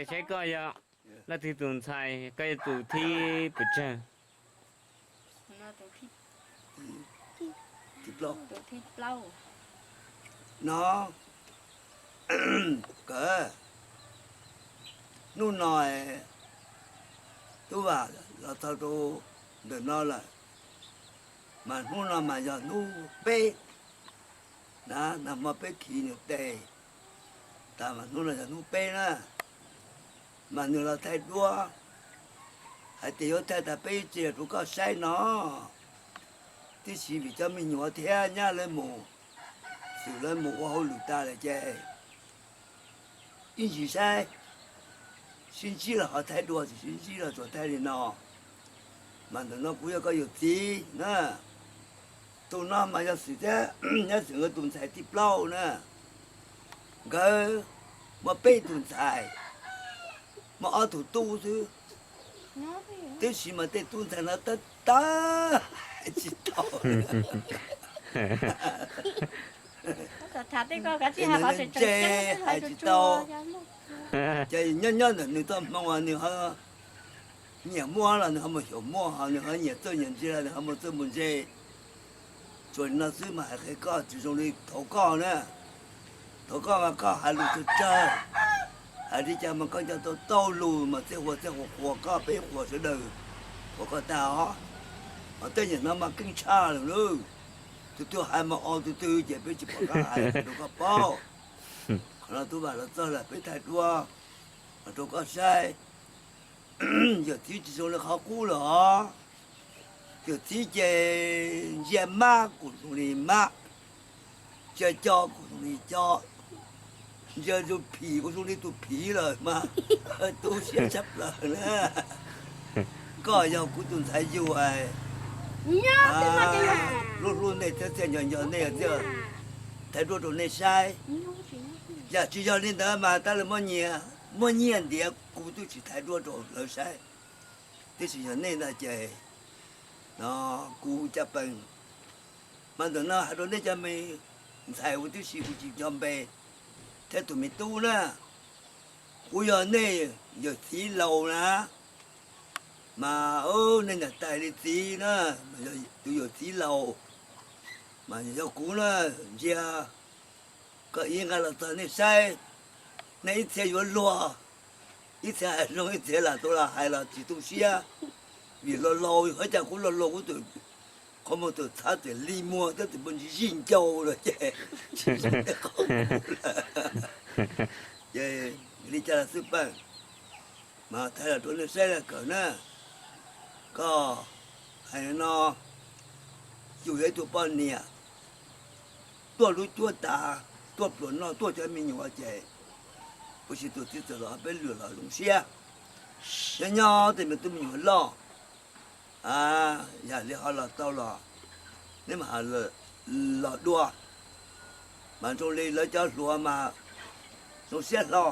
Saib koj yog leej twg tus ntxhais, koj yog tus thib pes tsawg? No, kawg, hnub no Tub Vam los txog rau ntawm no lawm, mas hnub no mas yog hnub peb na, nag hmo peb khi nws tes tas mas hnub no yog hnub peb na, mas nws los thaij duab hais tias yuav thaij tas peb ib tse rau koj saib no, tiam sis vim cov me nyuam thiab nyab lawv mus, xwm lawv mus ua hauj lwm tas lawm ces ib ntsis saib, sib ntsib los ho thaij dua, tsis sib ntsib los tsuas thaij li no. Mas ntawm no kuv yog koj yawm txiv na, tus no mas yog Xwm thiab, yog Xwm nkawd tus ntxhais thib plaub na. Nkawd muaj peb tug ntxhais, muaj ob tug tub xwb, tiam sis mas tej tub ntxhais no tab tag hais tsis tau. Ntse hais tsis tau. Ces nyob nyob ntawm nws txoj hmoo nws ho nyiam muaj los nws ho mus xyaum muaj, ho nws ho nyiam txawj nyiam ntse los nws ho mus txawj mus ntse. Tsuas li no xwb mas hais qhia koj tsis zoo li thaum koj na. Thaum koj mas koj hais lus tsawg tsawg, hais li cas mas koj nco tau tau lus mas txij huas txij huas qhuas koj peb qhuas sawv daws, qhuas koj tag os. Ho tej niag no mas keej tshaj lawm lauj. Tus twg hais mas o tus twg ces peb tsis pom qab hais rau koj paub. Qhov no Tub Vam los txog lawm peb thaij duab los rau koj saib. Yawm txiv tsis zoo li qhov qub lawm os. Yawm txiv ces ntsia mab kuj zoo li mab, ntsia co kuj zoo li co, ntsia tus phim kuj zoo li tus phim lawm mas tu siab tshaj plaws na. Koj yog kuv tus ntxhais yug, hlub hlub nej thiab txawj nco nco nej thiab, thaij duab rau nej saib. Yam tsis yog li ntawd mas tab lawv muab nyiaj ntiav kuv twb tsis thaij duab rau lawv saib. Tiam sis yog nej ntag ces no kuv caj pees. Mas ntawm no hais rau nej cov me ntxhais uas tib si kuv tsis nco npe thiab tus me tub na, kuv yog nej yawm txiv laus na, mas nej niam tais li txiv na, tus yawm txiv laus, mas yog kuv na, ntsia koj ib nqa los txog nej saib, nej ib txhia yuav luag, ib txhia hais zoo, ib txhia lam tau los hais los tsis tu siab, vim laus laus, ua cas kuv laus laus kuv tus qhov muag tus txhav tus li muag thiab tus npau ntsis zij ncau los ces tsis zoo tej qhov kuv lawm. Ces li cas los xwb pab, mas thaij los rau nej saib los kawm na. Koj hais no, yus yog ib tug poj niam tuaj lub cuab tav, tuaj pluas noj, tuaj cov me nyuam ces ua si tus txiv txawm los peb lwm los zoo siab. Nyob nyob tej me tub me nyuam loj, yam li ho los tau los, neb mas los dua, mas zoo li lawv cov hluas mas zoo siab hlo.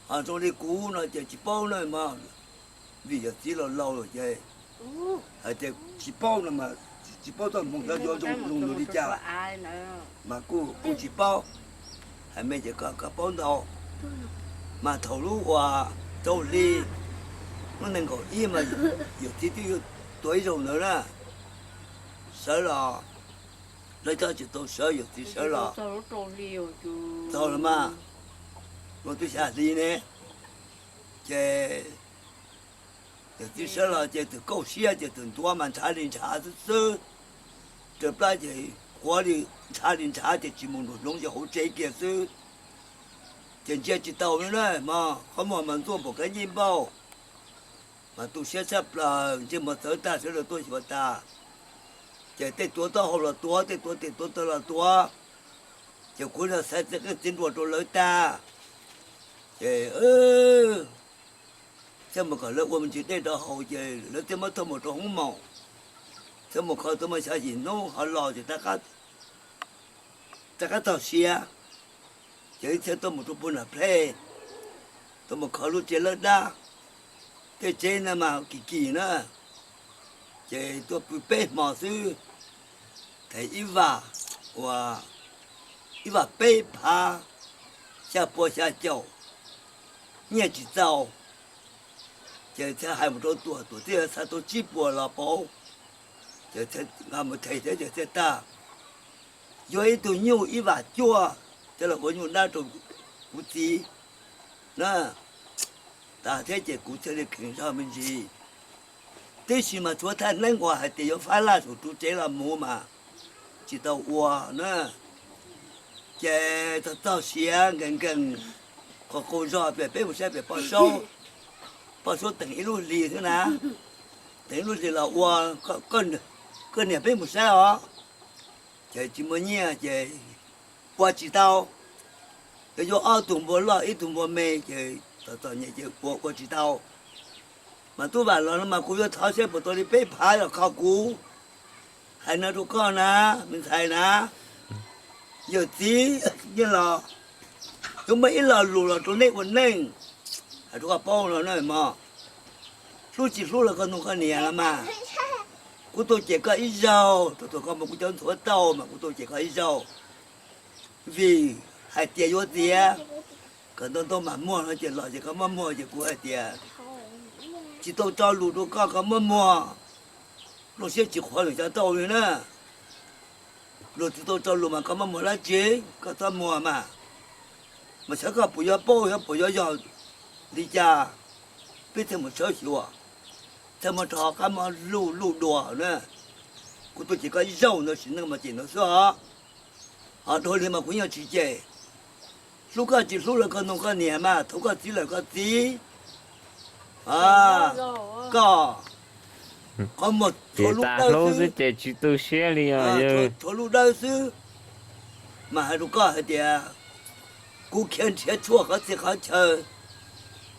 Ho zoo li kuv no ces tsis paub na mas, vim yawm txiv laus laus lawm ces hais tias tsis paub no mas tsis paub txoj hmoo xyov yuav zoo li cas, mas kuj kuj tsis paub. Hais me ces koj paub ntau. Mas thaum lub uas rau hli, lub nees nkaum ib mas yawm txiv twb tuav ib zaug ntawd na, sawv los, lawv cov tsis tau sawv, yawm txiv sawv los, txog los mas, twb xya hli ne, ces yawm txiv sawv los ces twb kauj siab ces twb ntuav mas ntshav li ntshav xwb xwb, raws plab ces quav li ntshav li ntshav ces tsis mus nraum zoov ces hauv tsev kiag xwb. Ces ntsia tsis tau li na mas qhov muag mas ntxuaj npaum kab ncej npauj, mas tu siab tshaj plaws, ntsej muag txawv tag, sawv daws tuaj xyuas tas. Ces tej tuav taub hau los tuav, tej tuav tes tuav taw los tuav, ces kuv yog xaiv txiv qeej txiv nruas rau lawv tag. Ces thiaj mus kom lawv ua me ntsis dej rau haus ces lawv thiaj muab thauj mus rau hoob maum, thiaj mus kho tuaj muaj xya yim hnub ho los ces rov qab txog siav. Ces ib txhia tuaj mus rau puag nram plej, tuaj mus kho lub tsev lawb dab, tej tsev no mas kim kim na. Ces tuaj pw peb hmo xwb, them ib vam, ua ib vam peb phav xya pua xya caum, nyiaj tsis txaus, ces thiaj hais mus rau Tuam, Tuam thiaj xa tau tsib puas los pauv, ces nqa mus them thiab ces thiaj tag. Yuav ib tug nyuj ib vam cuaj thiab los ua nyuj dab rau kuv txiv na, tas thiab ces kuv thiaj li kheev zog me ntsis. Tib si mas tshuav thaj neeb uas hais tias yuav fab laj saum ru tsev los mus mas tsis tau ua na. Ces txog txog siav nkees nkees, qhov qaug zog pem peb mus saib pem Poj Saub, Poj Saub teem ib lub hlis xwb na, teem ib lub hlis los ua koj niam peb mus saib os. Ces tsis muaj nyiaj ces ua tsis tau, yuav ob tug npua loj ib tug npua me ces txom txom nyem ces ua ua tsis tau. Mas tub Vam los no mas kuv yuav thov seb puas tau li peb phav los kho kuv. Hais no rau koj na, me ntxhais na, yawm txiv yeej los, yuav muaj ib lo lus los rau nej ua neej, hais rau koj paub no na mog. Hlub tsis hlub los koj nug koj niam los mas, kuv tuaj cem koj ib zaug, thaum koj mus kuv cov ntxhuav tau mas kuv tuaj cem koj ib zaug, vim hais tias yuav txiav kom ntau ntau mas muag no ces los ces koj muab muag ces kuv hais tias tsis tau tso lus rau koj, koj muab muag. Zoo siab tsis qhuav lwm xyov tau li na. Luag tsis tau tso lus mas koj muab muag dab tsi, koj txhob muag mas. Mas xyov koj puas yuav paub, xyov puas yuav yog li cas, peb thiaj mus tshawb xyuas, thiaj muab rho qab mob luj luj dua na. Kuv tuaj cem koj ib zaug ntawd, sim neej mas cem ntawd xwb os. Ho dhau li mas kuv yeej tsis cem. Hlub koj tsis hlub los koj nug koj niam mas, thaum koj txiv lawm koj txiv. Koj qhov muag tshuav lub dawb xwb, ces tsis tu siab li os, tshuav lub dawb xwb. Mas hais rau koj hais tias kuv khiav nrhiav tshuaj qhov txhia qhov chaw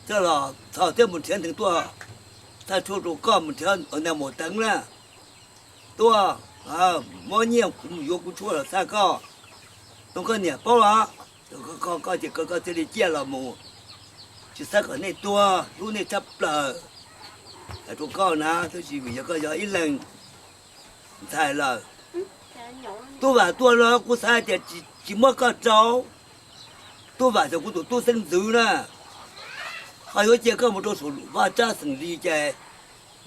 coj los txhos thiab mus nrhiav ntees tuaj txhaj tshuaj rau koj, mus nrhiav ua ntej mus teev na. Tuaj, muab nyiaj kuv mus yuav kuv tshuaj los txhaj koj. Nug koj niam paub los, koj ces koj thiaj li ciaj los mus, tsis xav kom nej tuag, hlub nej tshaj plaws. Hais rau koj na, tab sis vim yog koj yog ib leeg ntxhais lawm. Tub Vam tuaj los kuv xav hais tias tsis muab koj rau. Tub Vam yog kuv tus tub xeeb ntxwv na, ho yuav cia koj mus rau saum vaj tsab xeem li ces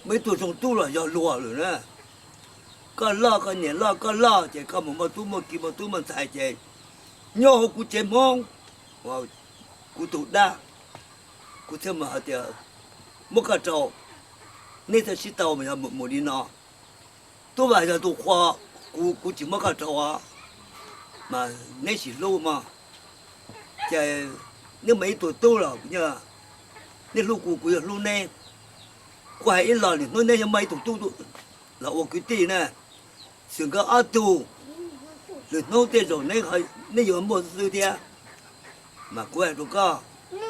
muaj ib tug zoo tub los yog luag lawm na. Koj loj, koj niam loj koj loj ces koj mus muaj tub muaj ki muaj tub muaj ntxhais ces nyob hauv kuv tsev Hmoob, kuv tus dab, kuv thiaj mus hais tias muab koj rau, nej thiaj sib tau mas yog mus li no. Tub Vam yog tus qhua, kuv, kuv tsis muab koj rau os, mas neb sim hlub mog. Ces neb muaj ib tug tub los neb hlub kuv, kuv yuav hlub neb. Kuv hais ib los lwm hnub neb yuav muaj ib tug tub los ua kwv tij na. Xwm nkawd ob tug, lwm hnub tej zaum neb yuav muaj xwb thiab. Mas kuv hais rau koj,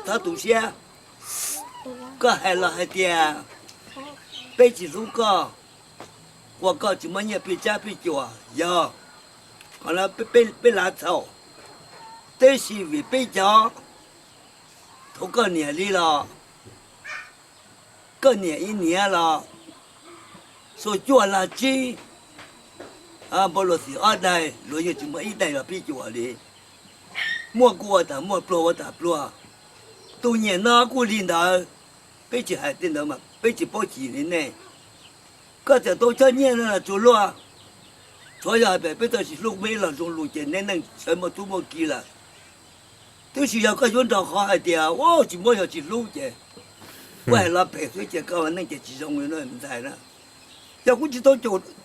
txhob tu siab. Koj hais los hais tias peb tsis hlub koj, ua koj tsis muaj nyiaj pij tsab pij cuam, yog qhov no peb lav txhaum. Tab sis vim peb cov, thaum koj niam li los, koj niam ib niam los, xua cuaj lag tsib, npau luag xim ob daig, luag yeej tsis muaj ib daig los pij cuam li. Muaj kuj ua tas muaj, pluag ua tas pluag. Tus nyiam no kuj li ntawd, peb tsis hais tej ntawd mas peb tsis paub chim li nej. Koj txawm tau cov nyiaj no los tsuas luag, tsuav yog peb txoj sim hlub muaj ib lo zoo lus ces neb neej sawv muaj tub muaj ki lawm. Tab sis yog koj yuav nrog qhov hais tias ua tsis muab yog tsis hlub ces kuv hais los phem xwb ces koj ua neej ces tsis zoo li no ntxhais na. Yog kuv tsis tau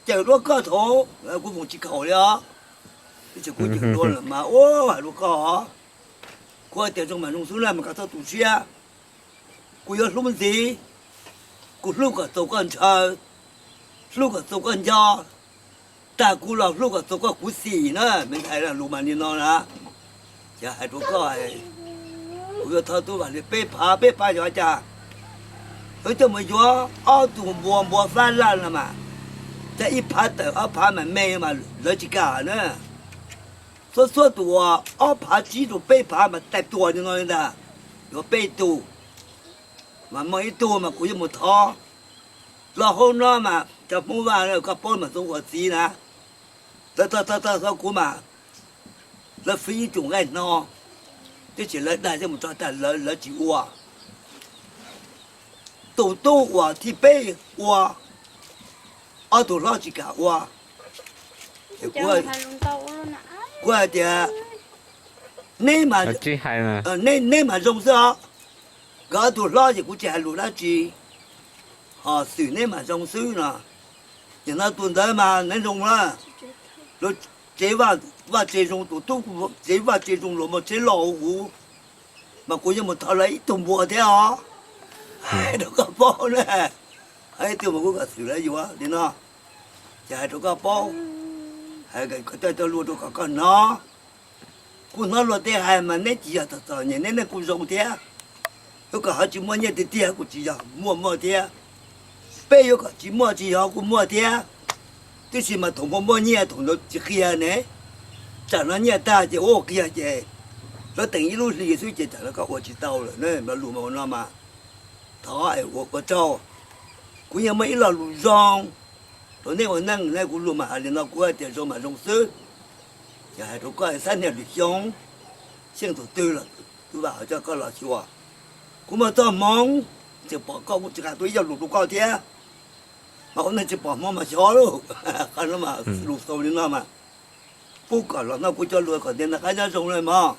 cawm dua koj thaum, kuv foom tsis khaum li os. Tab sis kuv cawm dua lawm mas ua hais rau koj, kuv hais tias zoo mas zoo xwb na mas koj txhob tu siab. Kuv yuav hlub ntxiv, kuv hlub kom txaus koj ntshaw, hlub kom txaus koj nco, tag kuv los hlub kom txaus koj khuv xim na, me ntxhais. Lus mas li no na, ces hais rau koj, kuv yuav thov Tub Vam li peb phav, peb phav yog cas, yuav coj mus yuav ob tug npua, npua fab laj no mas, cas ib phav tawm ob phav mas me mas lawv tsis kam na. Txhua txhua tus uas ob phav tsib rau peb phav mas tais tuag li no li ntag, yuav peb tug, mas muaj ib tug mas kuv yuav mus thov. Los hauv no mas cov Hmoob Vaj koj paub mas txoov ua txiv na, lawv txog txog kuv mas lawv fiv ib tsoom nqaij hno, tab sis lawv dag thiab mus tso tag lawv, lawv tsis ua. tus tub uas thib peb ua, ob tug hlob tsis kam ua. Kuv hais tias, neb, neb mas zoo xwb os, nkawd ob tug hlob ces kuv tsis hais lus dab tsi, ho xwm neb mas zoo xwb no. Nim no tus ntawd mas neb zoo na, luag tsev vaj tsev zoo, tus tub tsev vaj tsev zoo, luag muaj tsheb loj huv huv, mas kuv yuav mus thov lawv ib tug npua thiab os. Hais rau koj paub na, hais ib tug mas kuv kom xwm lawv yuav li no, ces hais rau koj paub, hais kom coj cov lus rau kom koj hnov. Kuv hnov luag tej hais mas neb tsis yog txom txom nyem, neb, neb kuj zoo thiab. Yuav kom ho tsis muaj nyiaj tiag tiag kuj tsis yog, muaj muaj thiab. Peb yuav kom tsis muaj tsis yog kuj muaj thiab. Tab sis mas thaum muaj muaj nyiaj thaum ntawd tsis qhia ne, tsam no nyiaj tag ces ua qhia ces lawv teem ib lub hli xwb ces tsam no koj ua tsis tau lawm na. Lus mas ua no mas thov ua tsaug. Kuv yeej muaj ib lo lus zoo rau nej ua neej ne, kuv lus mas hais li no, kuv hais tias zoo mas zoo xwb. Ces hais rau koj xab niag lwm xyoo, xyeej thaum twg los kuv vam coj koj los xyuas. Kuv muaj txoj hmoov, tseem pom koj kuv tsis hais tau ib lo lus rau koj thiab. Mas ua neej tsis pom hmoov mas xyov lauj. Qhov no mas lus xaus li no mas pub kom los noj kuv cov lus kom ntiaj teb noj qab nyob zoo na mog.